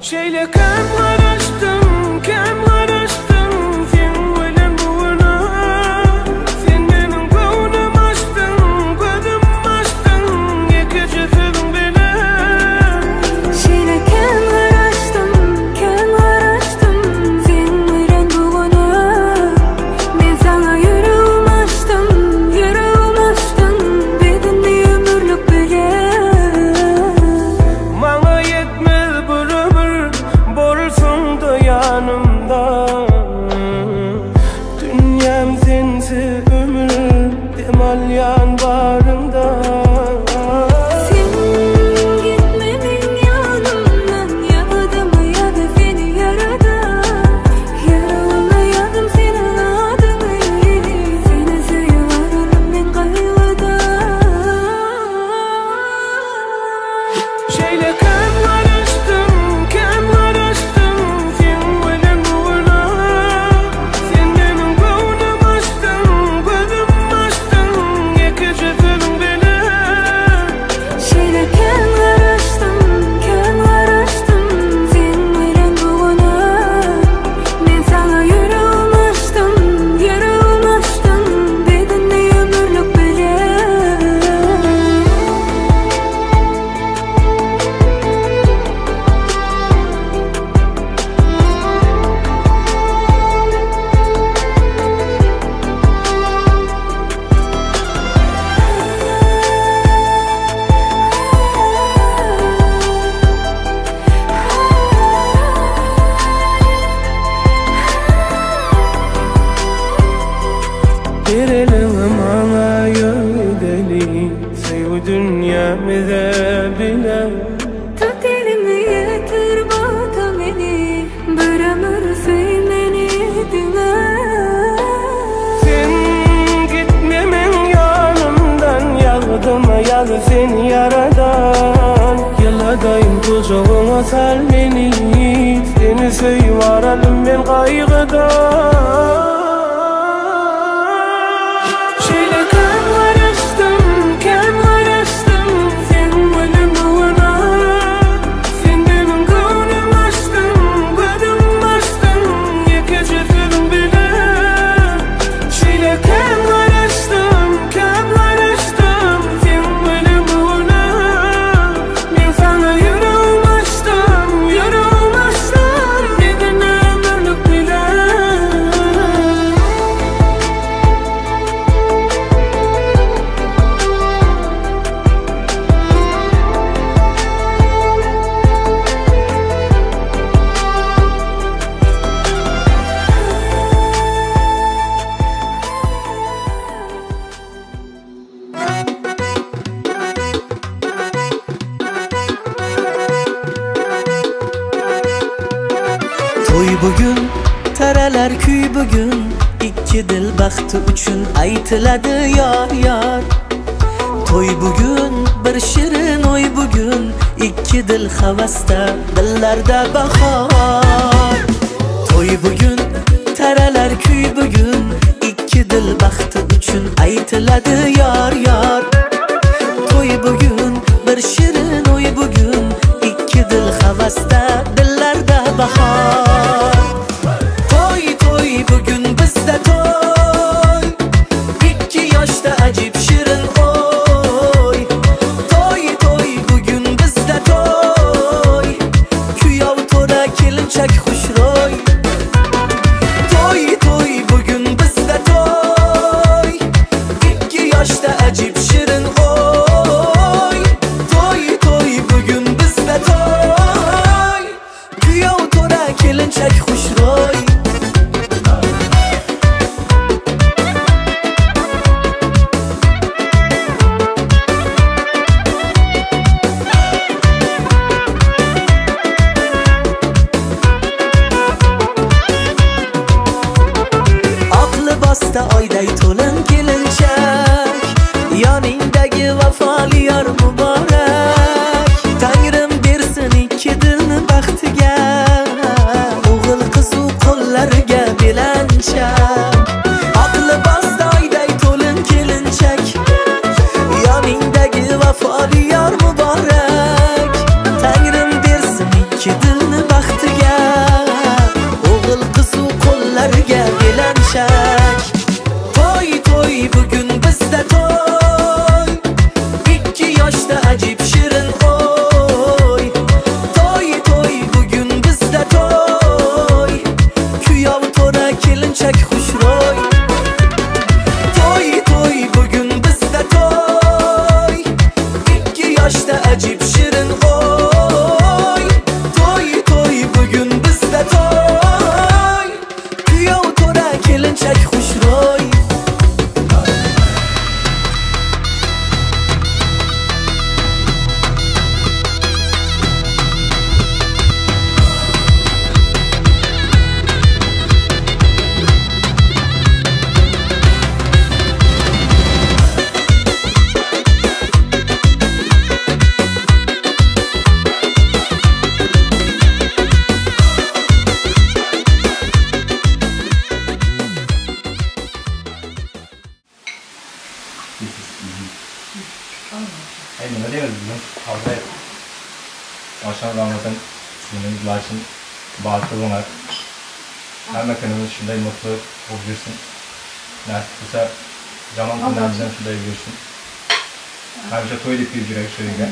Şeýle kän garaşdym, kän garaşdym Seň bilen bu güne. Sen meniň göwnüm açdyň, gözüm açdyň Ýekeje sözüň bilen. Şeýle kän garaşdym, kän garaşdym Seň bilen bu güne. Men saňa ýüregim açdym, ýüregim açdym Bedimli ömürlik bile. Maňa ýetmez bir ömür, bolsaň-da ýanymda. Dünýäm sensiz ömür, dem alýan baryňda. Sen gitme meň ýanymdan, ýadyma ýaz seni ýaradan. Ýüregime ýazdym seniň adyňy, seni söýüp aralym men gaýgydan. Şeýle kän garaşdym, kän garaşdym Seň bilen bu güne. Sen meniň göwnüm açdyň, gözüm açdyň Ýekeje sözüň bilen. Şeýle kän garaşdym, kän garaşdym Seň bilen bu güne. Men saňa ýüregim açdym, ýüregim açdym Bedimli ömürlik bile. Bir eliňi maňa ýöredeli, Söýgi dünýämize bile. Tut elimi ýetir bata meni, Bir ömür söý meni diňe. Sen gitme meň ýanymdan, Ýadyma ýaz seni ýaradan. Ýyladaýyn gujagyňa sal meni, Seni söýüp aralym men gaýgydan. Şeýle kän garaşdym, kän garaşdym Seň bilen bu güne. Sen meniň göwnüm açdyň, gözüm açdyň Ýekeje sözüň bilen. Şeýle kän garaşdym, kän garaşdym Seň bilen bu güne. Men saňa ýüregim açdym, ýüregim açdym Bedene ömürlik bile. Toý bugun, taralar kuy bugun, Ikki dil baxti uchun aytiladi yor yor. To'y bugun, bir shirin o'y bugun, Ikki dil havasda, dillarda bahor. To'y bugun, taralar kuy bugun, Ikki dil baxti uchun aytiladi yor yor. To'y bugun, bir shirin o'y bugun, Ikki dil havasda, dillarda bahor. To'y to'y bugun bizda to'y, Ikki yoshda ajib shirin o'y. To'y to'y bugun bizda to'y, Kuyov to'ra kelinchak xushro'y. To'y to'y bugun bizda to'y, Ikki yoshda ajib shirin o'y. To'y to'y bugun bizda to'y, Kuyov to'ra kelinchak xushro'y. Oq libosda oyday to'lin kelinchak, Yoningdagi vafoli yor muborak. Tangrim bersin ikki dilni baxtiga, O'g'il qiz u qo'llar Sizler için bahtlı bunlar. Hemme günümüz şunday mutlu bolup jürsün. Nasip bolsa jaman günlerimizden şunday jürsün. Hemişe toý diýip girip jürek şu öýge.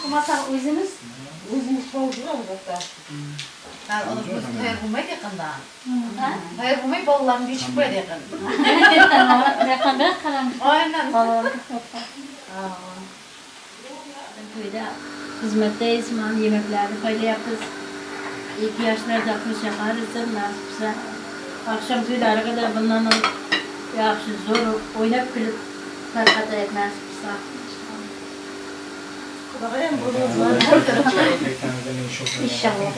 Qılmasaq özümiz. Özümiz tawıp júremiz ata. Tayyor bo'lmaydi yaqinda. Tayyor bo'lmay bolalarni yechib qo'yadi yaqin. Yaqinda qaramiz. Aynan. To'yda xizmatdayiz, mana yemeklarni paylayapmiz. İki yaşlar da qo'sha qarisin, nasip bo'lsa. Akşam to'ylari kadar bundan yaxshi, zo'r o'ynab kulib tarqataylik nasip bo'lsa. İnşallah.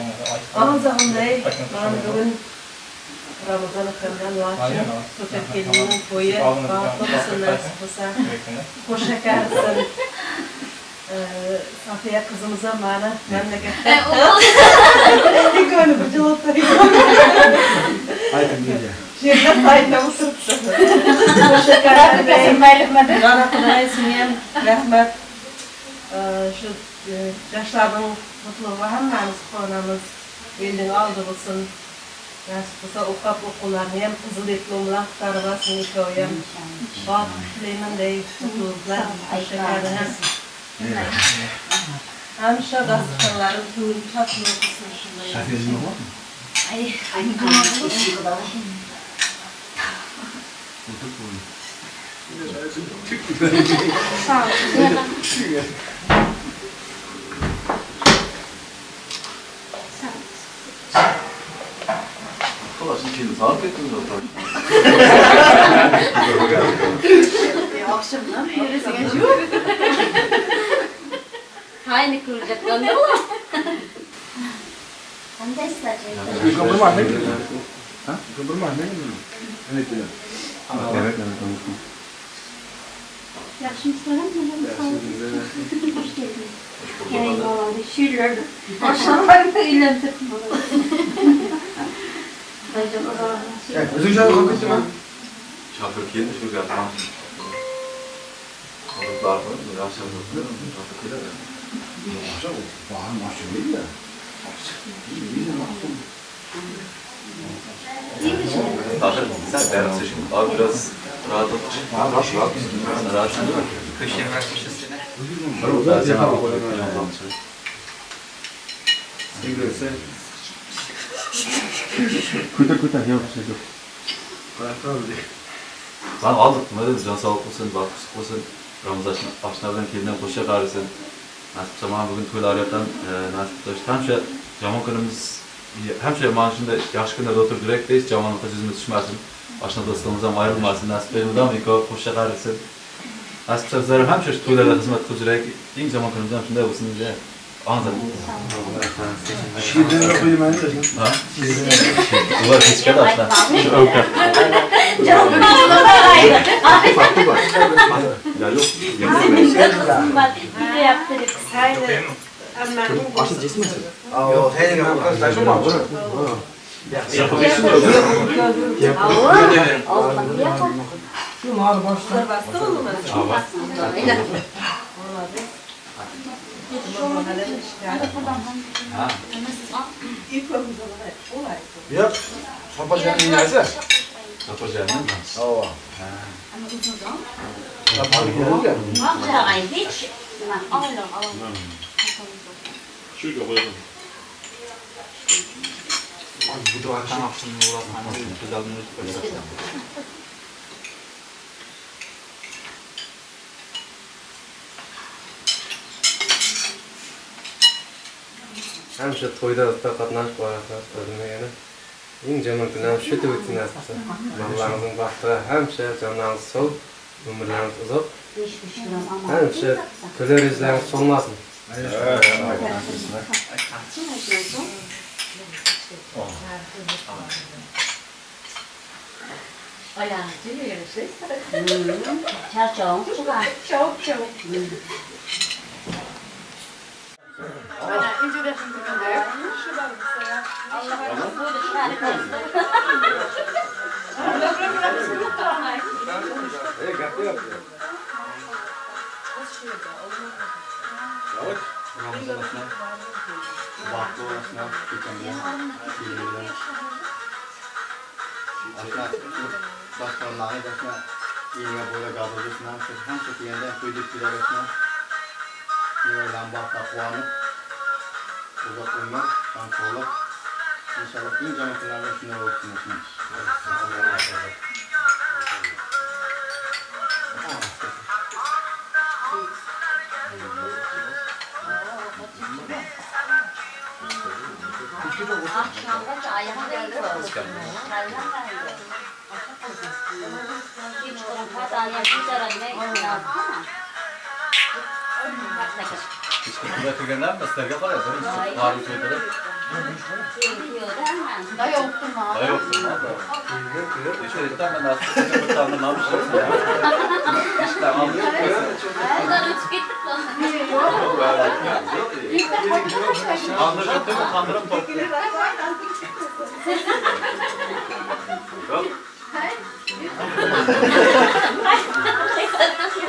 Ağzağınday, mana bugun Ramazon akamdan laçın, Sofiya kelinning to'yi baxtli bo'lsin, nasib bo'lsa. Qo'sha qarisin. Safiya qizimiz ham mana mamlakatda. Ikkovini bir javob Yerda paytda o'tiribdi. Qo'sha qarisin. Mana Xudoy senga ham rahmat. Shu yoshlarning mutluluğu hammamiz quvonamiz. Elning oldi bo'lsin. Nasib bo'lsa o'qib o'quvlarni ham qizil diplom bilan qutqarib olsin ikkovi ham. Baxt tilayman dey mutluluklar. Qo'sha ham. Hamisha dasturxonlari to'lib tatlı bo'lsin shunday. Akşamdan yerisiga yo'q. Hayni ko'rajak ola. Qandaysizlar? Yaxshimisizlar? Hoş geldiniz. Eyvallah, şiirler. Aşağılarda uylandık. Şoför keldi shu gapni. Oliblar akşam şoför keladi. Sen berrak şimdi. Abi biraz rahat otur. Rahat rahat. Sen rahatsın değil mi? Köşeye bırakmışız seni. Zaten abi. Lan aldık mı dedim can sağlık olsun, baht olsun. Ramazan aşna bilan kelinden qo'sha qarisin. Nasib bo'lsa mana bugun to'ylar yoqdan nasib bo'lsa hamisha yomon kunimiz hamisha mana shunday yaxshi kunlarda o'tirib yuraylik hech yomonlikqa yuzimiz tushmasin. Oshna do'stlarimiz ham ayrilmasin. Nasib bo'lsa mudom ikkovi qo'sha qarisin. Nasib bo'lsa bizlar ham hamisha shu to'ylarda xizmat qilib yuraylik. Eng yomon kunimiz ham shunday bo'lsin deya. Ha? Ular kechikadi oshna. Shu o'ka. Ya yo'q. Sayni ammaning bosdi uni Ha. Yo'q, Saparjanning nasi. Saparjanning? Ova. Hamisha to'yda qatnashib qatnashib eng yomon kun ham shu deb o'tsin nasib qilsa. Bolalaringizning baxtiga hamisha jonlaringiz sog', umrlaringiz uzoq. Hamisha kular yuzlaringiz so'lmasin. Mana Ramazan aşna bagtly bol aşna kekem bilen gelin bilen aşna daşlaryndaky aşna iliňe boýla gadyr dursun hamşa hamşa diýende köýdük güler aşna nebereleň bagtyna guwanyp uzak ömür jan saglyk inşallah iň jaman günlerden şunlar bolsun aşna. Kechki quda kirganlarmi sizlarga qaraydi birinchi qorni to'ydirib.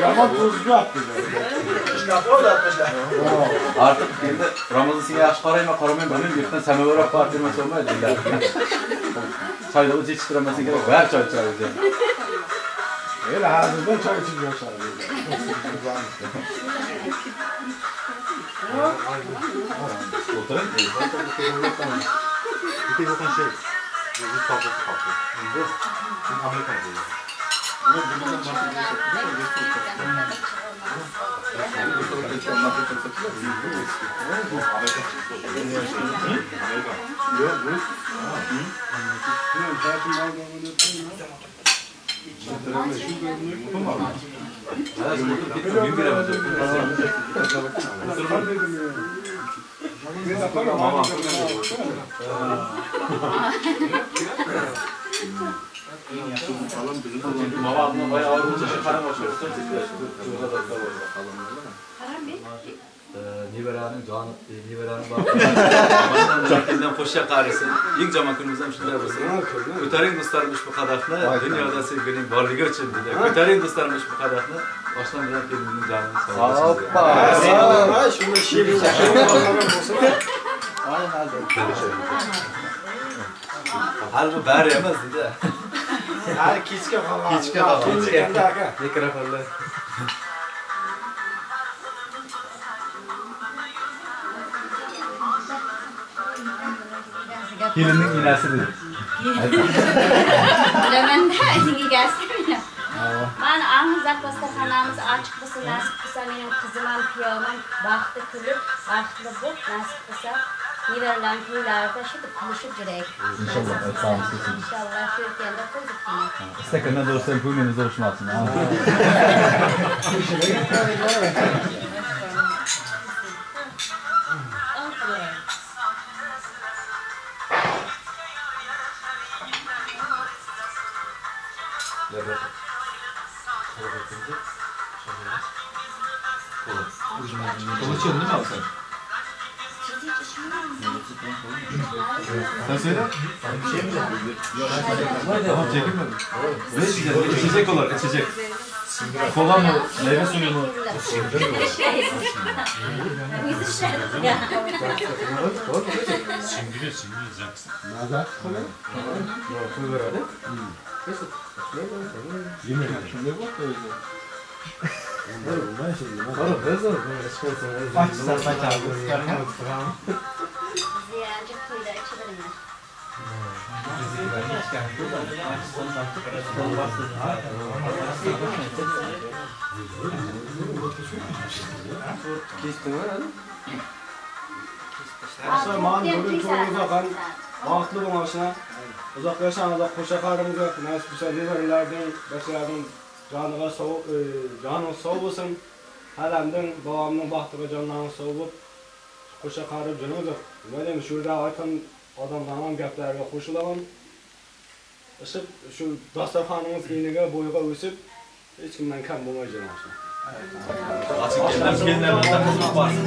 Yomon tuzga otdi. Artıq endi Ramazon senga yaxshi qarayman, qaramayman, bilmayman, ertadan samovar olib borib bermasa bo'lmaydi. Choyni o'zi ichtirolmasa kerak, bari choy ichadi o'zi. Öyle hazırdan çay içip yaşar. O'tiring. Bitta yo'qon şey. Bu topib qoldi. Bu Amerikan bo'ldi. Nevarani joni, nevarani baxtidan qo'sha qarisin. Eng yomon kunimiz ham shunday bo'lsin. Ko'taring do'stlarim ushbu qadahni, dunyoda sevgining borligi uchun dedi. Ko'taring do'stlarim ushbu qadahni, oshnam bilan kelinning jonini sog' bo'lsin. Hoppa! Shuni she'r Hali bu bari emas dedi. Hali kechga qolgan. Kechga qolgan. Kechga aka. Mikrofonlar. Kelinning enasi dedi. Bilamanda egasi Mana ahzab dasturxonamiz ochiq bo'lsin, nasib qilsa mening qizim ham, kuyovim ham baxtli kulib, baxtli bo'lib, nasib qilsa nevaralarim to'ylarida shu deb kulishib yuraylik. Inshaalloh, aytamiz. Inshaalloh shu yerda qo'ydik. Istakandan do'stlar ko'nglingiz o'xshasin. Kola içiyorsun değil mi abi sen? Sen söyle. Bir şey mi Tamam çekinmedim. Ne içeceksin? İçecek olarak içecek. Kola mı? Meyve suyu mu? Sindiriyor, sindiriyor. Zaksın. Ziyancık to'yda ichiveringlar. Aşna man bugun to'yingizga qan baxtli bo'ling oshna. Uzoq yashang, uzoq qo'sha qarimizga nasib bo'lsa nevaralarning, bachchalarning joniga sog' joni sog' bo'lsin. Halamning, bobomning baxtiga jonlari sog' bo'lib, qo'sha qarib juringlar. Nima deymiz, shu yerda aytgan odamlarning gaplariga qo'shilaman. Isib shu dasturxoningiz eniga bo'yiga o'sib, hech kimdan kam bo'lmay juring oshna. Açık kelinlar kelinlar xizmat borsin.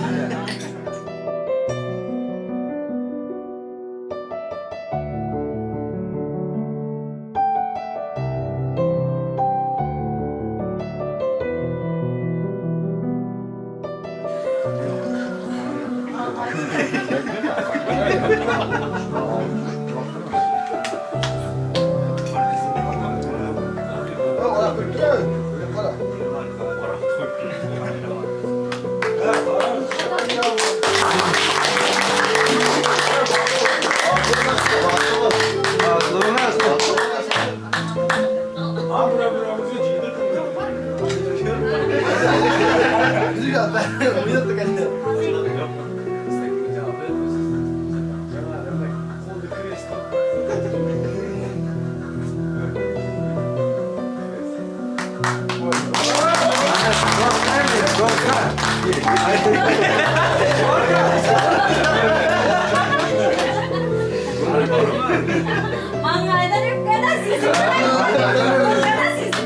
Mangaydan öpkene sizin. Öpkene sizin.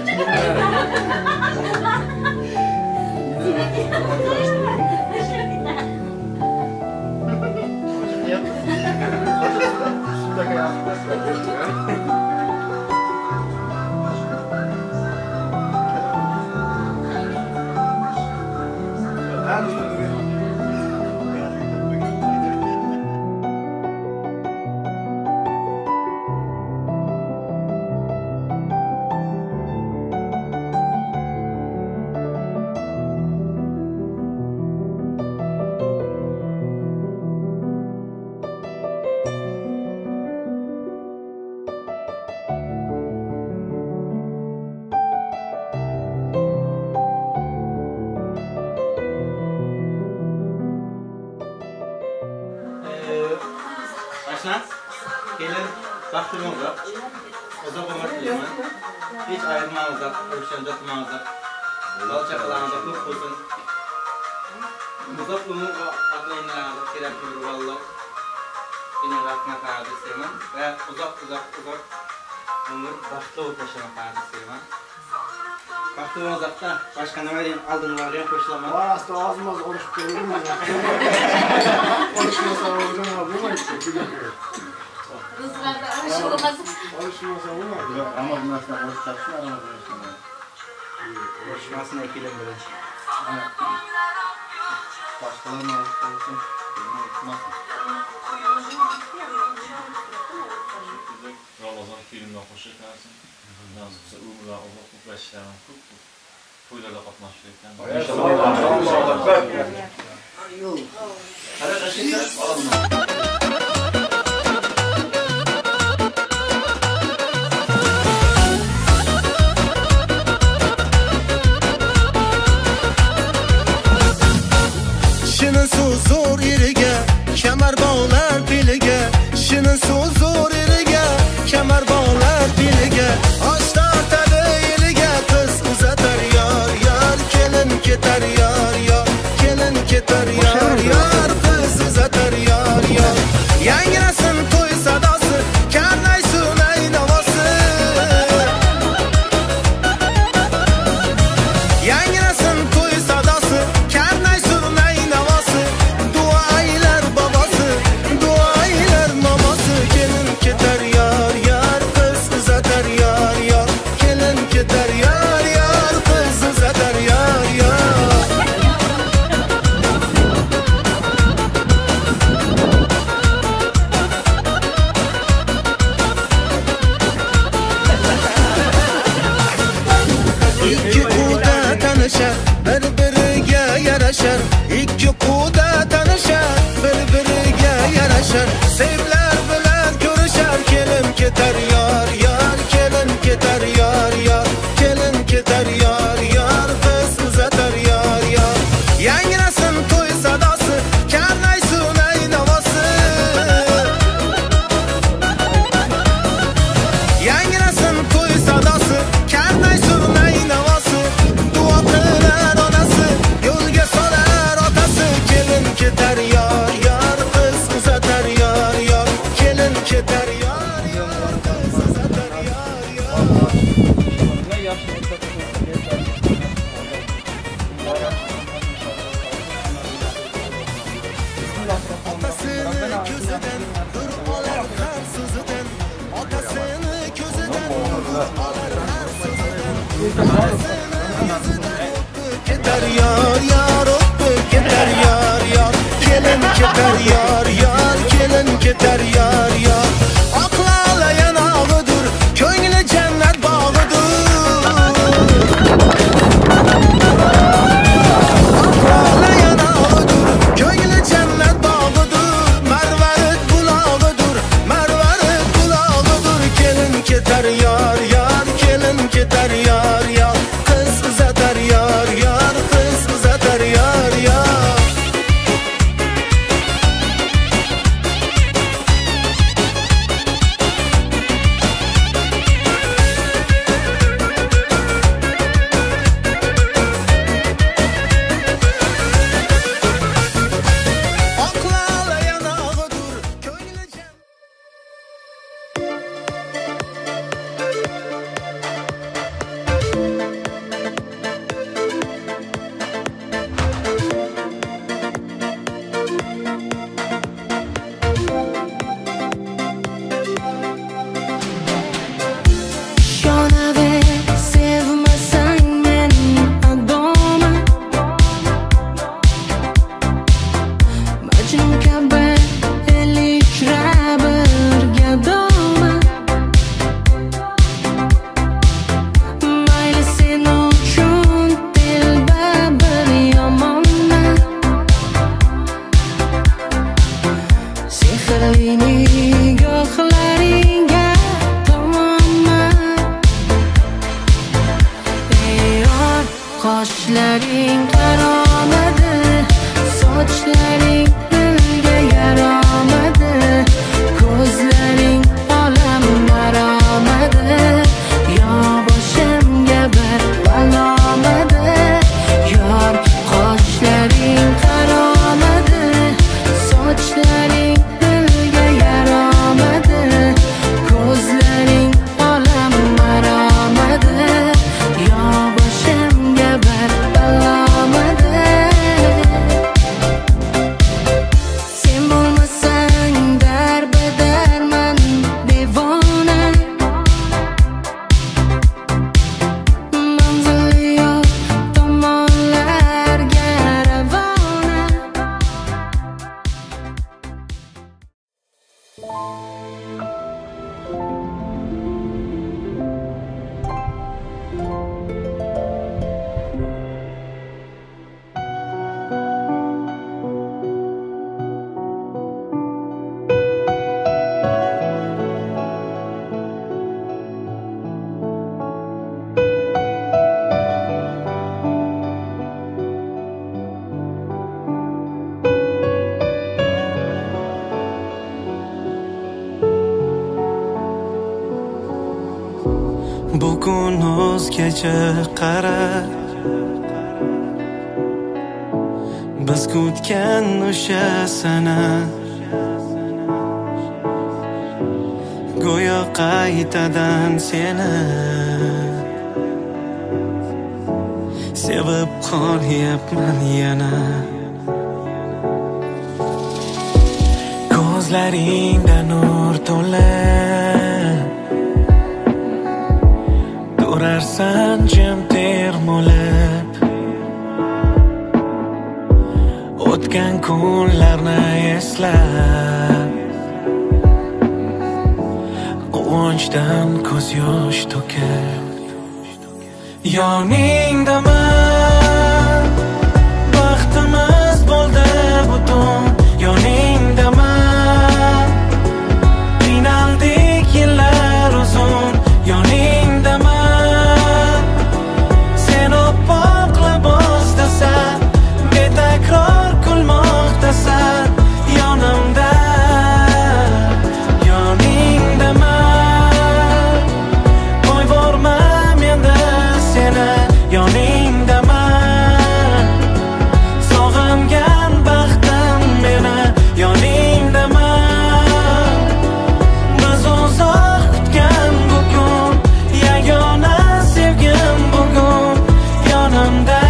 Aşna, gelin bahtly bolsak, uzak ömür dileýän. Hiç aýrylmaňyzak, öpüşen ýatmaňyzak. Bal çakalaryňyza köp bolsun. Uzak ömür atlaýynlaryňyza kerekli bir ballar. Ene gatnasaňyz isleýän we uzak uzak uzak ömür bahtly bolup ýaşamagyňyzy isleýän. Bahtly bolsakda başga näme diýeyim aldyňlary hoşlamak. Var hasta ağzımaz oruç görür mü? Oruçmasa orucun var bu mu işte? Rızgarda oruç olmaz. Oruçmasa olmaz. Yok ama bunlar sen oruç tapsın ama bunlar Oruçmasın ekelim birinci. Başkalarının oruç olsun. Bunlar tutmasın. Ramazon kelindan qo'shiq qarsin. Nasib bo'lsa umrlar uzoq bo'lib yashashlarni ko'p ko'p to'ylarda qatnashishlikdan. Şirin suv zo'r eriga, kamar bog'lar beliga. Shirin suv zo'r eriga, kamar bog'lar beliga. Osh tortadi eliga, qiz uzatar yor yor, kelin ketar yor yor, kelin ketar yor yor, qiz uzatar yor yor. Yangrasin to'y sadosi, karnay sunay navosi. Yangrasin to'y sadosi, karnay surnay navosi. Duo aylar bobosi, duo aylar momosi. Kelin ketar yor yor, qiz uzatar yor yor. Kelin ketar yor yor, qiz uzatar yor yor. Ikki quda tanishar, bir-biriga yarashar. Ikki quda tanishar, bir-biriga yarashar. Sevlar bilan ko'rishar, kelin ketar yor yor, kelin ketar yor yor, kelin ketar yor yor, qiz uzatar yor yor. Yangrasin to'y sadosi, karnay sunay navosi. Yangrasin to'y sadosi, karnay surnay navosi. Duo qilar onasi, yo'lga solar otasi. Kelin ketar yor yor, qiz uzatar yor yor. Kelin ketar yor yor, qiz uzatar yor yor. Otasini ko'zidan nur olar har so'zidan. Otasini ko'zidan nur olar har so'zidan. Onasini yuzidan o'pib ketar yor yor, o'pib ketar yor yor. Kelin ketar yor. kun o'zgacha qarar. Biz kutgan o'sha sana go'yo qaytadan seni sevib qolyapman yana. Ko'zlaringda nur to'la, turarsan jim termulib, o'tgan kunlarni eslab, quvonchdan ko'z yosh to'kib. Yoningdaman, baxtimiz bo'ldi butun. Yoningdaman, qiynaldik yillar uzun. Yoningdaman, sen oppoq libosdasan, betakror kulmoqdasan. Yonimda, yoningdaman, qo'yvorma menda seni. Yoningdaman, sog'ingan baxtim meni. Yoningdaman, biz uzoq kutgan bu kun, yagona sevgim bugun. Yonimda,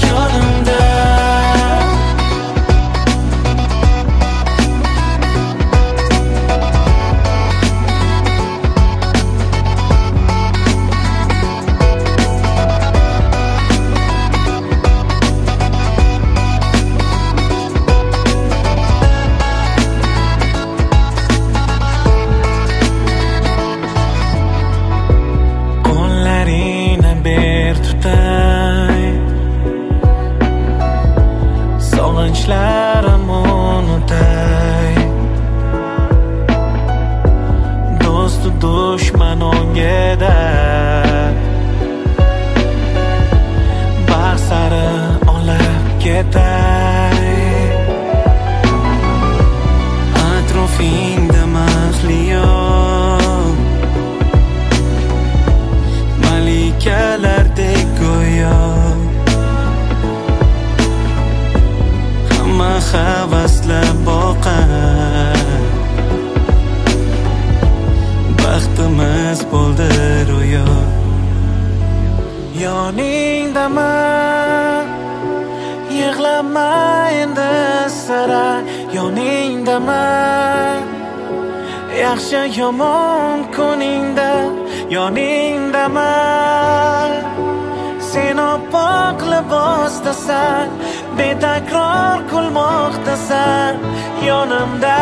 yonimda. Qo'llaringni ber tutay, sog'inchlarim unutay. Do'stu dushman o'ngida, baxt sari olib ketay. Atrofingda mahliyo, malikalardek go'yo, hamma havaslab boqar, baxtimiz bo'ldi ro'yo. Yoningdaman, yig'lama endi sira. Yoningdaman, yaxshi yomon kuningda. Yoningdaman, sen oppoq libosdasan, betakror kulmoqdasan. Yonimda.